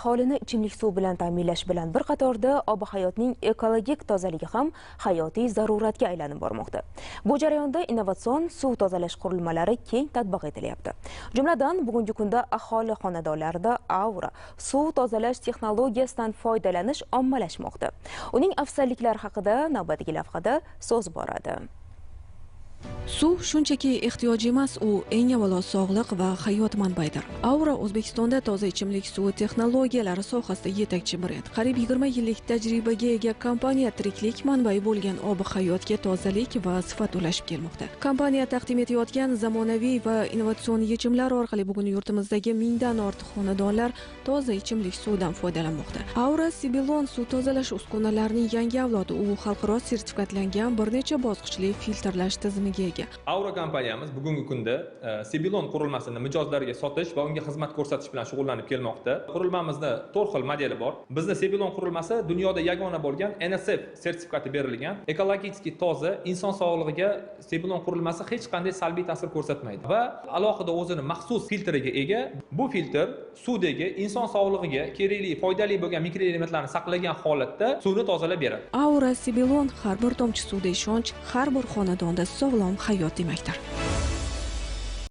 Aholini ichimlik suv bilan ta'minlash bilan bir qatorda ob-hayotning ekologik tozaligi ham hayotiy zaruratga aylanib bormoqda. Bu jarayonda innovatsion suv tozalash qurilmalari keng tatbiq etilyapti. Jumladan, bugungi kunda aholi xonadonlarida Aura suv tozalash texnologiyasidan foydalanish ommalashmoqda. Uning afzalliklari haqida navbatdagi lavhada so'z boradi. Suv shunchaki ehtiyoj emas, u eng avvalo sog'liq va hayot manbaidir. Aura O'zbekistonda toza ichimlik suvi texnologiyalari sohasida yetakchi brend. Qariyb 20 yillik tajribaga ega kompaniya tiriklik manbai bo'lgan ob-hayotga tozalik va sifat ulashib kelmoqda. Kompaniya taqdim etayotgan zamonaviy va innovatsion yechimlar orqali bugun yurtimizdagi 1000dan ortiq xonadonlar toza ichimlik suvidan foydalanmoqda. Aura Sibilon suv tozalash uskunalarining yangi avlodi, u xalqaro sertifikatlangan bir necha bosqichli filtrlash tizimiga ega. Aura kompaniyamiz bugungi kunda Sibilon qurilmasini mijozlarga sotish va unga xizmat ko'rsatish bilan shug'ullanib kelmoqda. Qurilmamizda 4 xil modeli bor. Bizni Sibilon qurilmasi dunyoda yagona bo'lgan NSF sertifikati berilgan, ekologik toza, inson sog'lig'iga Sibilon qurilmasi hech qanday salbiy ta'sir ko'rsatmaydi va alohida o'zini maxsus filtriga ega. Bu filtr suvdagi inson sog'lig'iga kerakli, foydali bo'lgan mikroelementlarni saqlagan holatda suvni tozalab beradi. Aura Sibilon har bir tomchi suvda ishonch, har bir xonadonda sog'lom hayot demakdir.